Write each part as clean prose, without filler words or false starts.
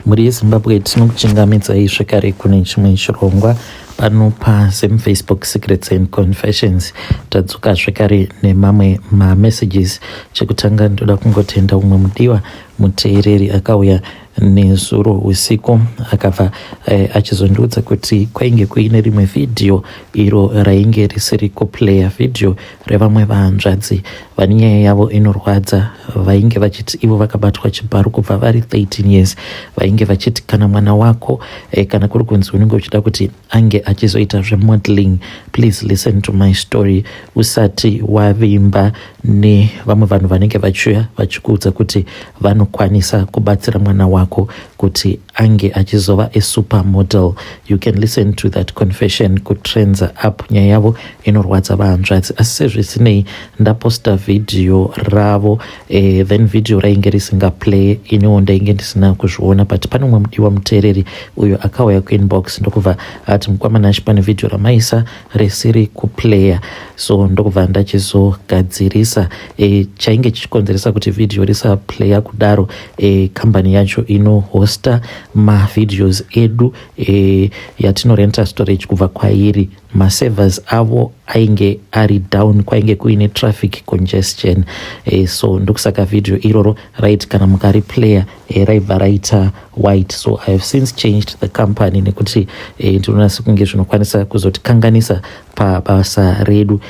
Mhuri yeZimbabwe, tinokuchingamidzai zvekare kune chimwe chirongwa pano paZimFacebook Secrets and Confessions. Tadzoka zvekare nemamwe mamessages. Chekutanga, ndoda kungotenda umwe mudiwa muteereri akauya nezuro usiku, akabva achizondiudza kuti kwainge kuine rimwe vhidhiyo iro rainge risiri kuplaya, vhidhiyo revamwe vahanzvadzi vane nyaya yavo inorwadza, vainge vachiti ivo vakabatwa chibharo kubva vari 13 years. Vainge vachiti kana mwana wako kana kuri kunzi unenge uchida kuti ange achizoita zvemodeling, please listen to my story usati wavimba nevamwe vanhu vanenge vachiuya vachikuudza kuti vanokwanisa kubatsira mwana wako kuti ange achizova a supermodel. You can listen to that confession kuTrendza up. Nyaya yavo inorwadza, vahanzvadzi, asi sezvisinei ndaposta vhidhiyo ravo, then vhidhiyo rainge risingaplay. Iniwo ndainge ndisina kuzviona, but pane umwe mudiwa muteereri uyo akauya kuinbox, ndokubva ati, "Mukoma Nashi, pane vhidhiyo ramaisa risiri kuplaya." So ndokubva ndachizogadzirisa. Chainge chichikonzeresa kuti vhidhiyo risaplaya kudaro, kambani yacho inohosta mavideos edu, yatinorenta storage kubva kwairi, maservers avo ainge ari down, kwainge kuine traffic congestion. So ndokusaka vhidhiyo iroro right, kana mukariplaya, raibva raita white. So I have since changed the company nekuti ndinoona sekunge zvinokwanisa kuzotikanganisa pabasa redu.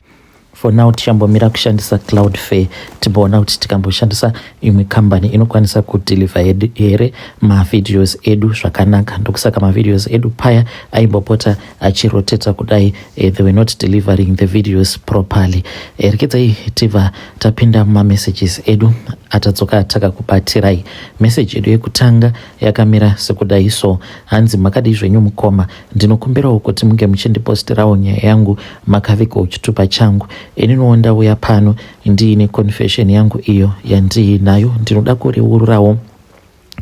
For now tichambomira kushandisa Cloudflare, timboona kuti tikamboshandisa imwe kambani inokwanisa kudeliver here mavideos edu zvakanaka. Ndokusaka mavideos edu paya aimbopota achiroteta kudai. They were not delivering the videos properly. Rekedzai tibva tapinda mumamessages edu atadzoka takakubatirai. Meseji yedu yekutanga yakamira sekudai so, hanzi, "Makadii zvenyu mukoma? Ndinokumbirawo kuti munge muchindipostirawo nyaya yangu makavigawo chitupa changu. Ininiwo ndauya pano ndiine confession yangu iyo yandiinayo. Ndinoda kureururawo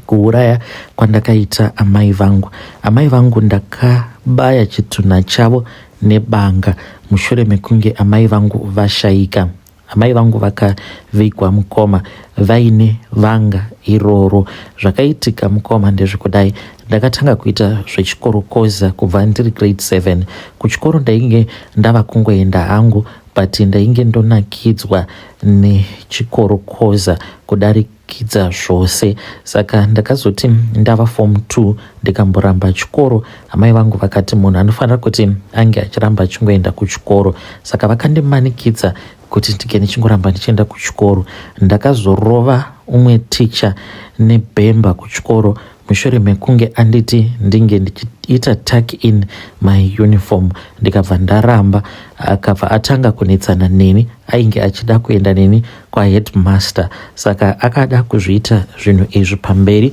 kuuraya kwandakaita amai vangu. Amai vangu ndakabaya chitunha chavo nebanga mushure mekunge amai vangu vashayika. Amai vangu vakavigwa, mukoma, vaine vanga iroro. Zvakaitika, mukoma, ndezvekudai. Ndakatanga kuita zvechikorokoza kubva ndiri grade 7. Kuchikoro ndainge ndava kungoenda hangu, but ndainge ndonakidzwa nechikorokoza kudarikidza zvose. Saka ndakazoti ndava form 2 ndikamboramba chikoro. Amai vangu vakati munhu anofanira kuti ange achiramba achingoenda kuchikoro, saka vakandimanikidza kuti ndinge ndichingoramba ndichienda kuchikoro. Ndakazorova umwe ticha nebhemba kuchikoro mushure mekunge anditi ndinge ndichiita tuck in my uniform, ndikabva ndaramba. Akabva atanga kunetsana neni. Ainge achida kuenda neni kwaheadmaster, saka akada kuzviita zvinhu izvi pamberi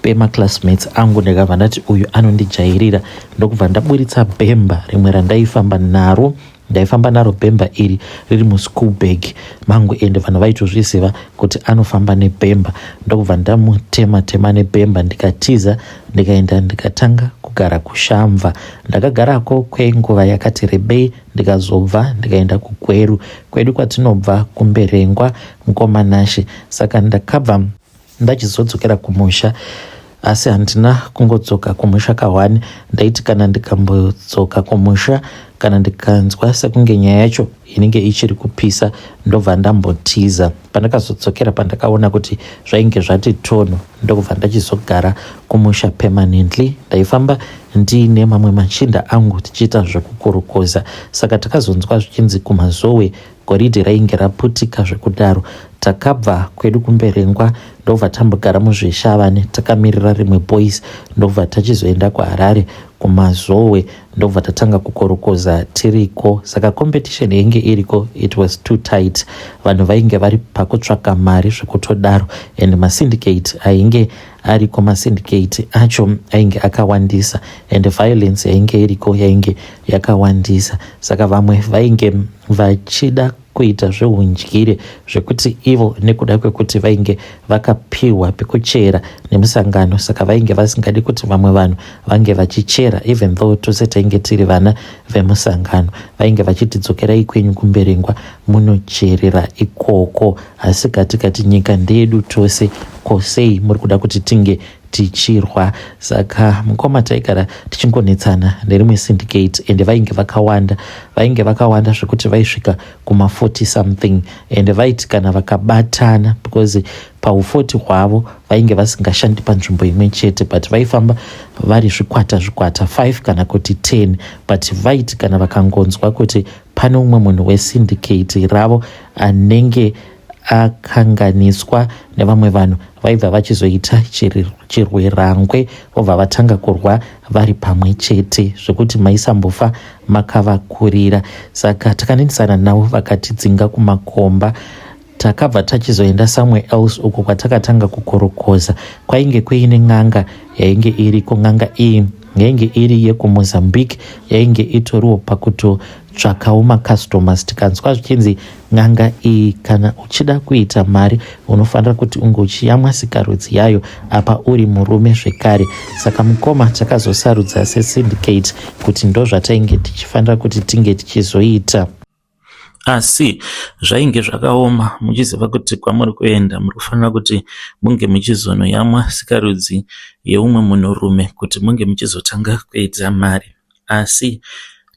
pemaclassmates angu. Ndikabva ndati uyu anondijairira, ndokubva ndaburitsa bhemba rimwe randaifamba naro. Ndaifamba naro bhemba iri riri muschool bag mangu, ende vanhu vaitozviziva kuti anofamba nebhemba. Ndokubva ndamutema tema nebhemba, ndikatiza, ndikaenda ndikatanga kugara kuShamva. Ndakagarako kwenguva yakati rebei, ndikazobva ndikaenda kuGweru kwedu kwatinobva kuMberengwa, mukoma Nashe. Saka ndakabva ndachizodzokera kumusha, asi handina kungodzoka kumusha ka1. Ndaiti kana ndikambodzoka kumusha, kana ndikanzwa sekunge nyaya yacho inenge ichiri kupisa, ndobva ndambotiza. Pandakazodzokera, pandakaona kuti zvainge zvati tono, ndokubva ndachizogara kumusha permanently. Ndaifamba ndiine mamwe machinda angu tichiita zvekukorokoza. Saka takazonzwa zvichinzi kuMazowe goridhe rainge raputika zvekudaro. Takabva kwedu kuMberengwa, ndobva tambogara muZvishavane takamirira rimwe boys, ndobva tachizoenda kuHarare kuMazowe, ndobva tatanga kukorokoza tiriko. Saka competition yainge iriko, it was too tight. Vanhu vainge vari pakutsvaka mari zvekutodaro, and masyndicate ainge ariko, masyndicate acho ainge akawandisa, and violence yainge iriko yainge yakawandisa. Saka vamwe vainge vachida kuita zveundyire, zvekuti ivo nekuda kwekuti vainge vakapiwa pekuchera nemusangano, saka vainge vasingadi kuti vamwe vanhu vange vachichera, even though tose tainge tiri vana vemusangano. Vainge vachiti, 'Dzokerai kwenyu kuMberengwa munocherera ikoko.' Asi katikati nyika ndeyedu tose, kosei muri kuda kuti tinge tichirwa. Saka mukoma taigara tichingonetsana nerimwe syndicate ende vainge vakawanda, vainge vakawanda zvekuti vaisvika kuma 40 something ende vaiti kana vakabatana because paufoti hwavo vainge vasingashandi panzvimbo imwe chete but vaifamba vari zvikwata zvikwata 5 kana kuti 10 but vaiti kana vakangonzwa kuti pane umwe munhu wesyndicate ravo anenge akanganiswa nevamwe vanhu vaibva vachizoita chirwerangwe vobva vatanga kurwa vari pamwe chete zvekuti maisambofa makavakurira. Saka takanetsana navo vakatidzinga kumakomba. Takabva tachizoenda somewhere else uko kwatakatanga kukorokoza. Kwainge kuine n'anga yainge iriko. N'anga iyi yainge iri yekuMozambique yainge itoriwo pakutotsvakawo macustomers. Tikanzwa zvichinzi n'anga iyi kana uchida kuita mari unofanira kuti unge uchiyamwa sikarudzi yayo apa uri murume zvekare. Saka mukoma takazosarudza sesyndicate kuti ndozvatainge tichifanira kuti tinge tichizoita. Asi zvainge zvakaoma muchiziva kuti kwamuri kuenda muri kufanira kuti munge muchizonoyamwa sikarudzi yeumwe munhurume kuti munge muchizotanga kuita mari. Asi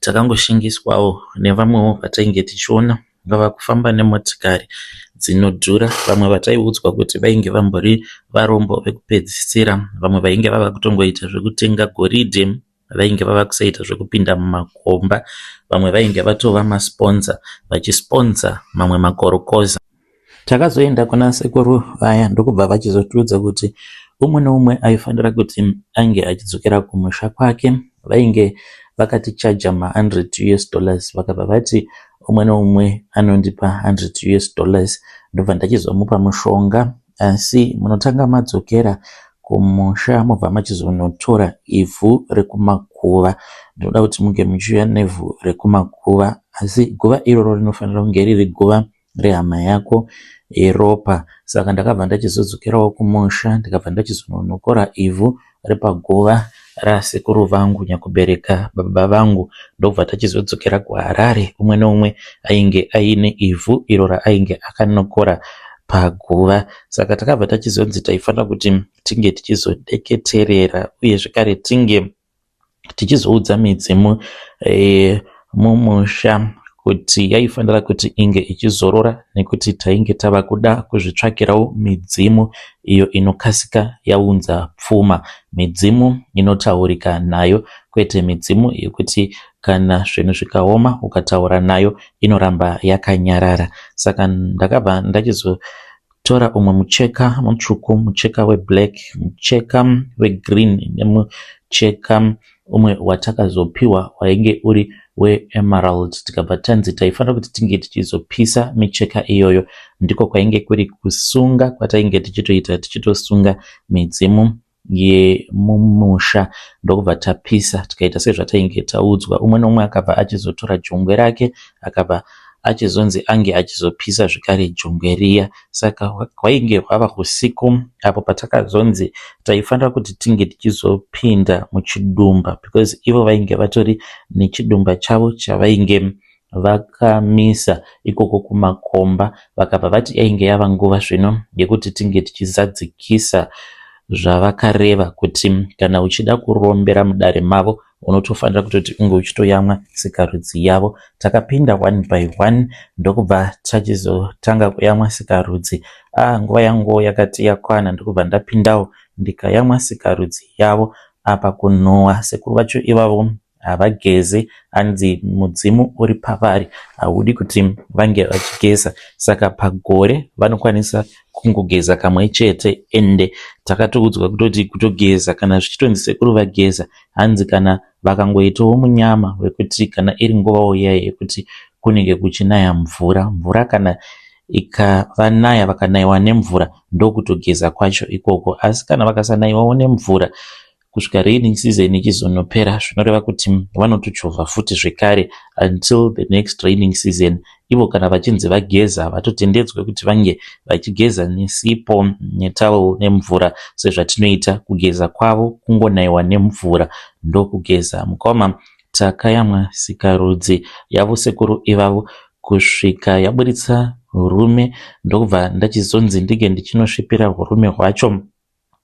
takangoshingiswawo nevamwewo vatainge tichiona vava kufamba nemotikari dzinodhura. Vamwe vataiudzwa kuti vainge vambori varombo vekupedzisira. Vamwe vainge vava kutongoita zvekutenga goridhe. Vainge vava kusaita zvekupinda mumakomba. Vamwe vainge vatova masponsor vachisponsor mamwe makorokoza. Takazoenda kuna sekuru vaya ndokubva vachizotiudza kuti umwe neumwe aifanira kuti ange achidzokera kumusha kwake. Vainge vakatichaja ma100 us dollars vakabva vati umwe neumwe anondipa 100 us dollars ndobva ndachizomupa mushonga Asi munotanga madzokera kumusha mobva machizonotora ivhu rekumakuva. Ndinoda kuti munge muchiuya nevhu rekumakuva asi guva iroro rinofanira kunge riri guva rehama yako yeropa. Saka ndakabva ndachizodzokerawo kumusha ndikabva ndachizononokora ivhu repaguva rasekuru vangu nyakubereka baba vangu ndokubva tachizodzokera kuHarare umwe neumwe ainge aine ivhu iro raainge akanokora paguva. Saka takabva tachizonzi taifanira kuti tinge tichizodeketerera uye zvekare tinge tichizoudza midzimu yemumusha kuti yaifanira kuti inge ichizorora nekuti tainge tava kuda kuzvitsvakirawo midzimu iyo inokasika yaunza pfuma. Midzimu inotaurika nayo kwete midzimu yekuti kana zvinhu zvikaoma ukataura nayo inoramba yakanyarara. Saka ndakabva ndachizotora umwe mucheka mutsvuku, mucheka weblack, mucheka wegreen nemucheka umwe watakazopiwa wainge uri weemerald tikabva tanzi taifanira kuti tinge tichizopisa micheka iyoyo. Ndiko kwainge kuri kusunga kwatainge tichitoita tichitosunga midzimu yemumusha ndokubva tapisa tikaita sezvatainge taudzwa. Umwe neumwe akabva achizotora jongwe rake akabva achizonzi ange achizopisa zvekare jongwe riya. Saka hwainge hwava husiku apo patakazonzi taifanira kuti tinge tichizopinda muchidumba because ivo vainge vatori nechidumba chavo chavainge vakamisa ikoko kumakomba vakabva vati yainge yava nguva zvino yekuti tinge tichizadzikisa zvavakareva kuti kana uchida kurombera mudare mavo unotofanira kutoti unge uchitoyamwa sikarudzi yavo. Takapinda one by one ndokubva tachizotanga kuyamwa sikarudzi. Ah, nguva yanguwo yakati yakwana ndokubva ndapindawo ndikayamwa sikarudzi yavo. Apa kunhuhwa sekuru vacho ivavo havageze hanzi mudzimu uri pavari haudi kuti vange vachigeza saka pagore vanokwanisa kungogeza kamwe chete ende takatoudzwa kutoti kutogeza kana zvichitonzi sekuru vageza hanzi kana vakangoitawo munyama wekuti kana iri nguvawo iya yekuti kunenge kuchinaya mvura mvura kana ikavanaya vakanaiwa nemvura ndokutogeza kwacho ikoko asi kana vakasanaiwawo nemvura kusvika raining season ichizonopera zvinoreva kuti vanotochovha futi zvekare until the next raining season ivo kana vachinzi vageza havatotendedzwe kuti vange vachigeza nesipo netowel nemvura sezvatinoita kugeza kwavo kungonaiwa nemvura ndokugeza mukoma takayamwa sikarudzi yavo sekuru ivavo kusvika yaburitsa rume ndokubva ndachizonzi ndinge ndichinosvipira hurume hwacho.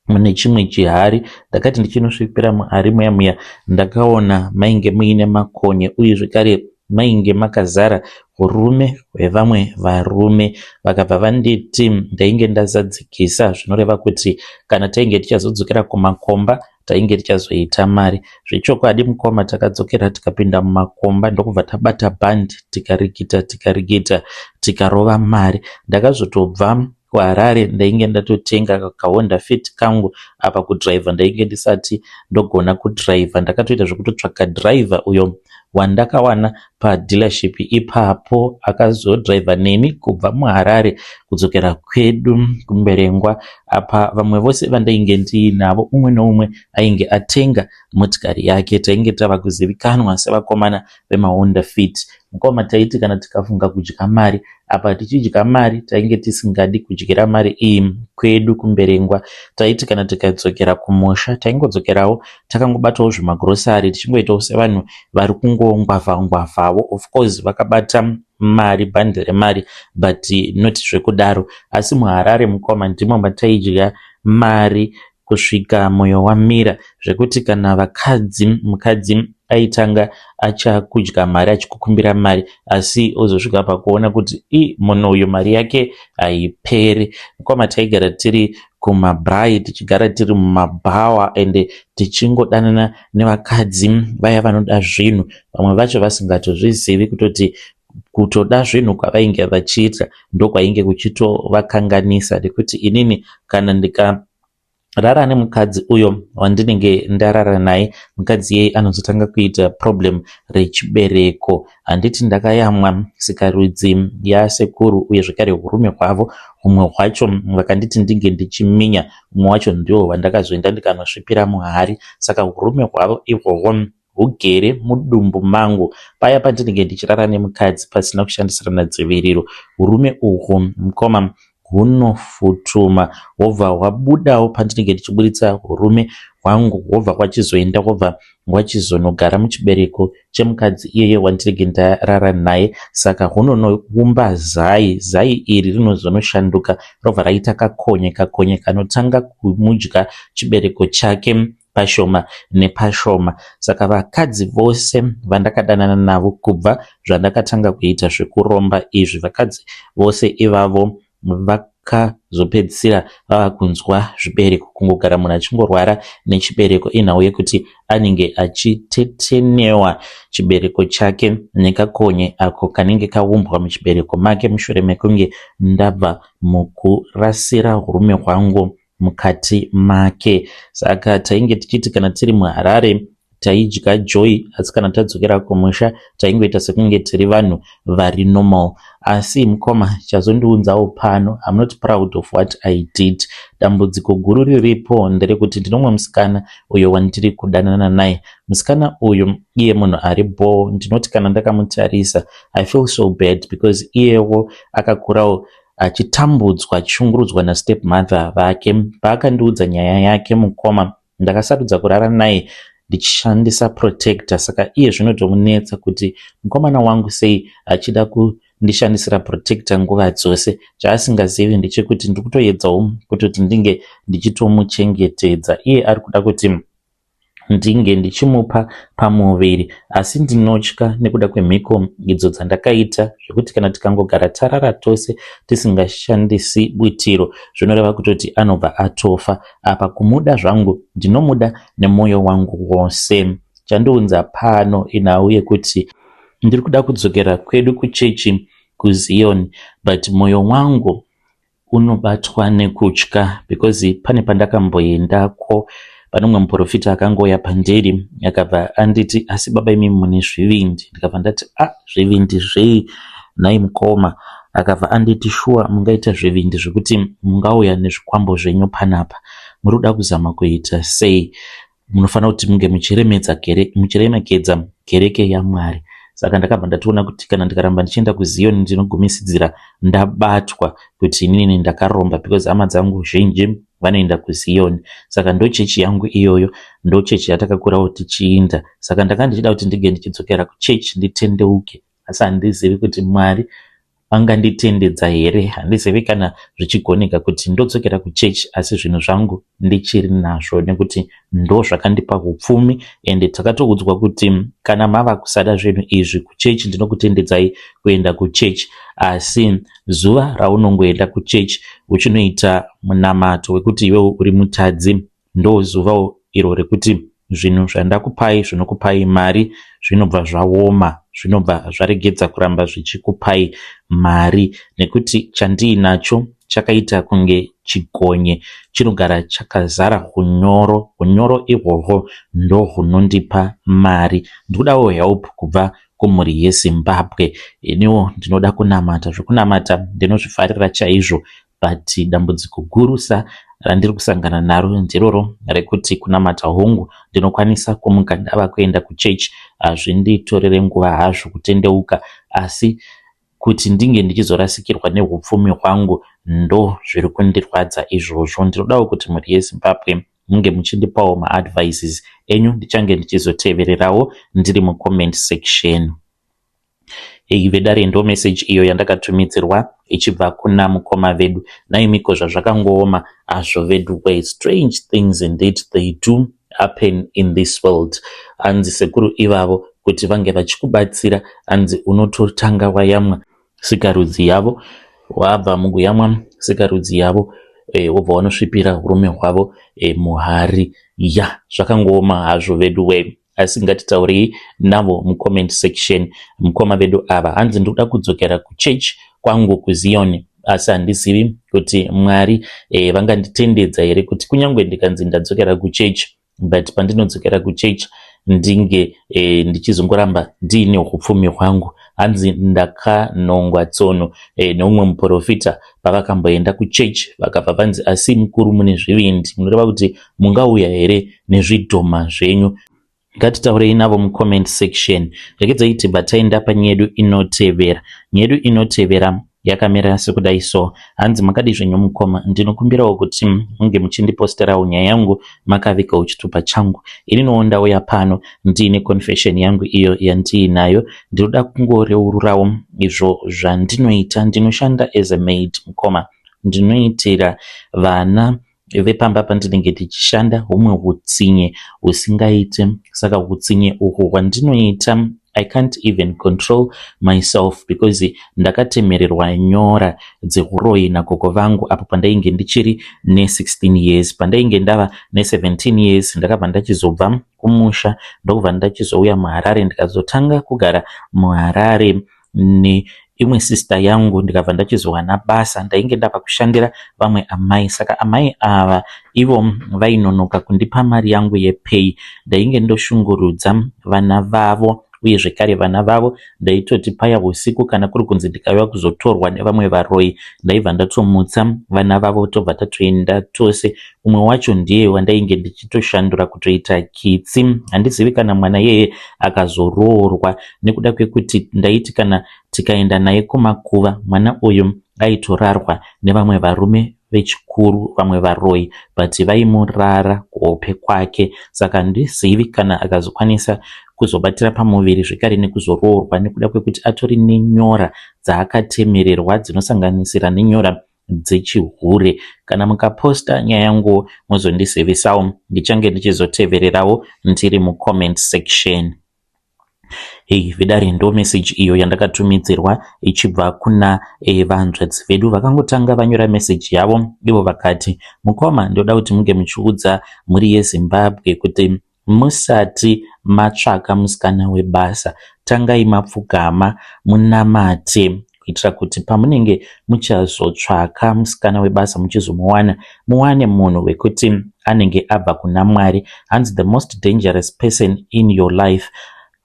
Mune chimwe chihari. Ndakati ndichinosvipira muhari muya muya ndakaona mainge muine makonye uye zvekare mainge makazara hurume hwevamwe varume. Vakabva vanditi ndainge ndazadzikisa zvinoreva kuti kana tainge tichazodzokera kumakomba tainge tichazoita mari. Zvechokwadi mukoma takadzokera tikapinda mumakomba ndokubva tabata bhandi tikarikita tikarikita tikarova mari. Ndakazotobva kuHarare ndainge ndatotenga kaHonda Fit kangu apa kudriver ndainge ndisati ndogona kudriver. Ndakatoita zvekutotsvaka driver uyo wandakawana padealership ipapo akazodriver neni kubva muHarare kudzokera kwedu kuMberengwa. Apa vamwe vose vandainge ndiinavo umwe neumwe ainge atenga motikari yake. Tainge tava kuzivikanwa sevakomana vemaHonda Fit. Mukoma taiti kana tikafunga kudya mari apa tichidya mari tainge tisingadi kudyira mari iyi kwedu kuMberengwa. Taiti kana tikadzokera kumusha taingodzokerawo takangobatawo zvimagrosari tichingoitawo sevanhu vari kungongwavha ngwavhawo. Of course vakabata mari bhandi remari but not zvekudaro. Asi muHarare mukoma ndimo mataidya mari kusvika moyo wamira zvekuti kana vakadzi mukadzi aitanga achakudya mari achikukumbira mari asi ozosvika pakuona kuti i munhu uyu mari yake haiperi. Mukoma taigara tiri kumabhrai tichigara tiri mumabhawa ende tichingodanana nevakadzi vaya vanoda zvinhu vamwe vacho vasingatozvizivi kutoti kutoda zvinhu kwavainge vachiita ndokwainge kuchitovakanganisa nekuti inini kana ndika rara nemukadzi uyo wandinenge ndarara naye mukadzi iyeye anozotanga kuita problem rechibereko. Handiti ndakayamwa sikarudzi yasekuru uye zvekare hurume hwavo humwe hwacho vakanditi ndinge ndichiminya umwe wacho ndiwo wandakazoenda ndikanosvipira muhari saka hurume hwavo ihwohwo hugere mudumbu mangu. Paya pandinenge ndichirara nemukadzi pasina kushandisirana dziviriro, hurume uhwu mukoma hunofutuma hwobva hwabudawo pandinenge ndichiburitsa hurume hwangu hwobva hwachizoenda hwobva hwachizonogara muchibereko chemukadzi iyeye wandinenge ndarara naye. Saka hunonoumba zai, zai iri rinozonoshanduka robva raita kakonye, kakonye kanotanga kumudya chibereko chake pashoma nepashoma. Saka vakadzi vose vandakadanana navo kubva zvandakatanga kuita zvekuromba izvi, vakadzi vose ivavo vakazopedzisira vava kunzwa zvibereko. Kungogara munhu achingorwara nechibereko inhau yekuti anenge achitetenewa chibereko chake nekakonye ako kanenge kaumbwa muchibereko make mushure mekunge ndabva mukurasira hurume hwangu mukati make. Saka tainge tichiti kana tiri muHarare taidya joy asi kana tadzokera kumusha taingoita sekunge tiri vanhu vari normal. Asi mukoma chazondiunzawo pano I'm not proud of what I did. Dambudziko guru riripo nderekuti ndinomwe musikana uyo wandiri kudanana naye. Musikana uyu iye munhu ari bho ndinoti kana ndakamutarisa I feel so bad because iyewo akakurawo achitambudzwa achishungurudzwa nastep mother vake. Paakandiudza nyaya yake mukoma ndakasarudza kurara naye ndichishandisa protector saka iye zvinotomunetsa kuti mukomana wangu sei achida kundishandisira protector nguva dzose. Chaasingazivi ndechekuti ndiri kutoedzawo kutoti ndinge ndichitomuchengetedza iye ari kuda kuti ndinge ndichimupa pamuviri asi ndinotya nekuda kwemhiko idzo dzandakaita zvekuti kana tikangogara tarara tose tisingashandisi butiro zvinoreva kutoti anobva atofa. Apa kumuda zvangu ndinomuda nemwoyo wangu wose. Chandiunza pano inhau yekuti ndiri kuda kudzokera kwedu kuchechi kuZion but mwoyo wangu unobatwa nekutya because pane pandakamboendako pane umwe muprofita akangouya pandiri akabva anditi asi baba imimi mune zvivindi ndikabva ndati a ah, zvivindi zvei nhai mukoma akabva anditi shuwa mungaita zvivindi zvekuti mungauya nezvikwambo zvenyu panapa muri kuda kuzama kuita sei munofanira kuti munge muchiremekedza kereke yaMwari. Saka ndakabva ndatoona kuti kana ndikaramba ndichienda kuZiyoni ndinogumisidzira ndabatwa kuti inini ndakaromba because hama dzangu zhinji vanoenda kuZiyoni. Saka ndochechi yangu iyoyo, ndochechi yatakakurawo tichiinda. Saka ndanga ndichida kuti ndinge ndichidzokera kuchechi nditendeuke asi handizivi kuti Mwari Vanganditendedza here? Handizivi kana zvichigoneka kuti ndodzokera kuchechi asi zvinhu zvangu ndichiri nazvo nekuti ndo zvakandipa upfumi, ende takatoudzwa kuti kana mava kusada zvinhu izvi kuchechi, ndinokutendedzai kuenda kuchechi, asi zuva raunongoenda kuchechi uchinoita munamato wekuti iwewo uri mutadzi, ndo zuva iro rekuti zvinhu zvandakupai zvinokupai mari zvinobva zvaoma, zvinobva zvaregedza kuramba zvichikupai mari, nekuti chandiinacho chakaita kunge chigonye chinogara chakazara unyoro. Unyoro ihwohwo ndo hunondipa mari. Ndikudawo help kubva kumhuri yeZimbabwe. Iniwo ndinoda kunamata, zvekunamata ndinozvifarira chaizvo, but dambudziko gurusa randiri kusangana naro ndiroro rekuti kunamata, hongu, ndinokwanisa kumuka ndava kuenda kuchechi, hazvinditorere nguva hazvo kutendeuka, asi kuti ndinge ndichizorasikirwa neupfumi hwangu ndo zviri kundirwadza izvozvo. Ndinodawo kuti mhuri yeZimbabwe munge muchindipawo maadvices enyu, ndichange ndichizotevererawo ndiri mucomment section. Ei vedare, ndo message iyo yandakatumidzirwa ichibva kuna mukoma vedu. Naimiko zvazvakangooma azvo vedu way. Strange things indeed, they do happen in this world. Hanzi sekuru ivavo kuti vange vachikubatsira, hanzi unototanga wayamwa sikarudzi yavo, wabva mukuyamwa sikarudzi yavo, wobva wanosvipira urume hwavo muhari. Ya, zvakangooma hazvo vedu we, asi ngatitaurei navo mucomment section. Mukoma vedu ava, hanzi ndikuda kudzokera kuchechi kwangu kuZion, asi handizivi kuti Mwari vanganditendedza here kuti kunyange ndikanzi ndadzokera kuchechi, but pandinodzokera kuchechi ndinge ndichizongoramba ndiine upfumi hwangu. Hanzi ndakanongwa tsono neumwe muprofita pavakamboenda kuchechi, vakabva vanzi, "Asi mukuru mune zvivindi, munoreva kuti mungauya here nezvidhoma zvenyu?" Ngatitaurei navo mucomment section. Regedzai tibva taenda panyaya yedu inotevera. Nyaya yedu inotevera yakamira sekudai so. Hanzi, "Makadi zvenyu mukoma? Ndinokumbirawo kuti munge muchindiposterawo nyaya yangu makavigawo chitupa changu. Ininiwo ndauya pano ndiine confession yangu iyo yandiinayo. Ndinoda kungoreururawo izvo zvandinoita. Ndinoshanda as a maid, mukoma. Ndinoitira vana vepamba pandinenge ndichishanda humwe hutsinye husingaite. Saka hutsinye uhwu hwandinoita, I can't even control myself because ndakatemererwa nyora dzeuroyi nagogo vangu apo pandainge ndichiri ne16 years. Pandainge ndava ne17 years, ndakabva ndachizobva kumusha, ndokubva ndachizouya muHarare, ndikazotanga kugara muHarare neimwe sister yangu, ndikabva ndachizowana basa. Ndainge ndava kushandira vamwe amai. Saka amai ava ivo vainonoka kundipa mari yangu yepay. Ndainge ndoshungurudza vana vavo, uye zvekare vana vavo ndaitoti paya usiku kana kuri kunzi ndikauya kuzotorwa nevamwe varoyi, ndaibva ndatomutsa vana vavo, tobva tatoenda tose. Umwe wacho ndiye wandainge ndichitoshandura kutoita kitsi. Handizivi kana mwana iyeye akazoroorwa, nekuda kwekuti ndaiti kana tikaenda naye kumakuva, mwana uyu aitorarwa nevamwe varume vechikuru, vamwe varoyi, but vaimurara kuhope kwake. Saka handizivi kana akazokwanisa kuzobatira pamuviri zvekare nekuzoroorwa, nekuda kwekuti atori nenyora dzaakatemererwa dzinosanganisira nenyora dzechihure. Kana mukaposta nyaya yangu muzondizivisawo, ndichange ndichizotevererawo ndiri mucomment section." Hei vedare, ndo message iyo yandakatumidzirwa ichibva kuna vanzvadzi vedu. Vakangotanga vanyora message yavo ivo vakati, "Mukoma, ndoda kuti munge muchiudza mhuri yeZimbabwe kuti musati matsvaka musikana webasa, tangai mapfugama munamate, kuitira kuti pamunenge muchazotsvaka musikana webasa muchizomuwana, muwane munhu wekuti anenge abva kuna Mwari." Hanzi, "The most dangerous person in your life,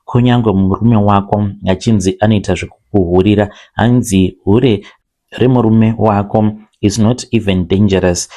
kunyange murume wako achinzi anoita zvekukuhurira, hanzi hure remurume wako is not even dangerous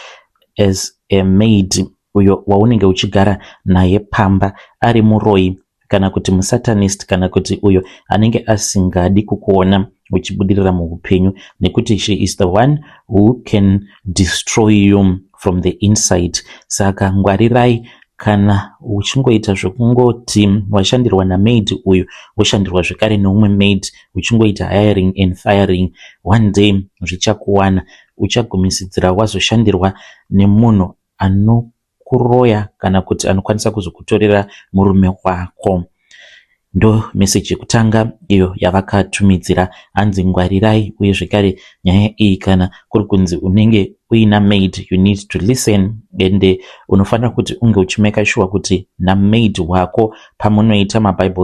as a maid uyo waunenge uchigara naye pamba ari muroyi kana kuti musatanist, kana kuti uyo anenge asingadi kukuona uchibudirira muupenyu, nekuti she is the one who can destroy you from the inside. Saka ngwarirai kana matsvaka musikana webasa, Kana uchingoita zvekungoti washandirwa namaid uyu, woshandirwa zvekare neumwe maid, uchingoita hiring and firing, one day zvichakuwana. Uchagumisidzira wazoshandirwa nemunhu anokuroya kana kuti anokwanisa kuzokutorera murume wako. Ndo meseji yekutanga iyo yavakatumidzira, hanzi ngwarirai. Uye zvekare nyaya iyi, kana kuri kunzi unenge uina maid, you need to listen, ende unofanira kuti unge uchimake sure kuti namaid wako pamunoita mabible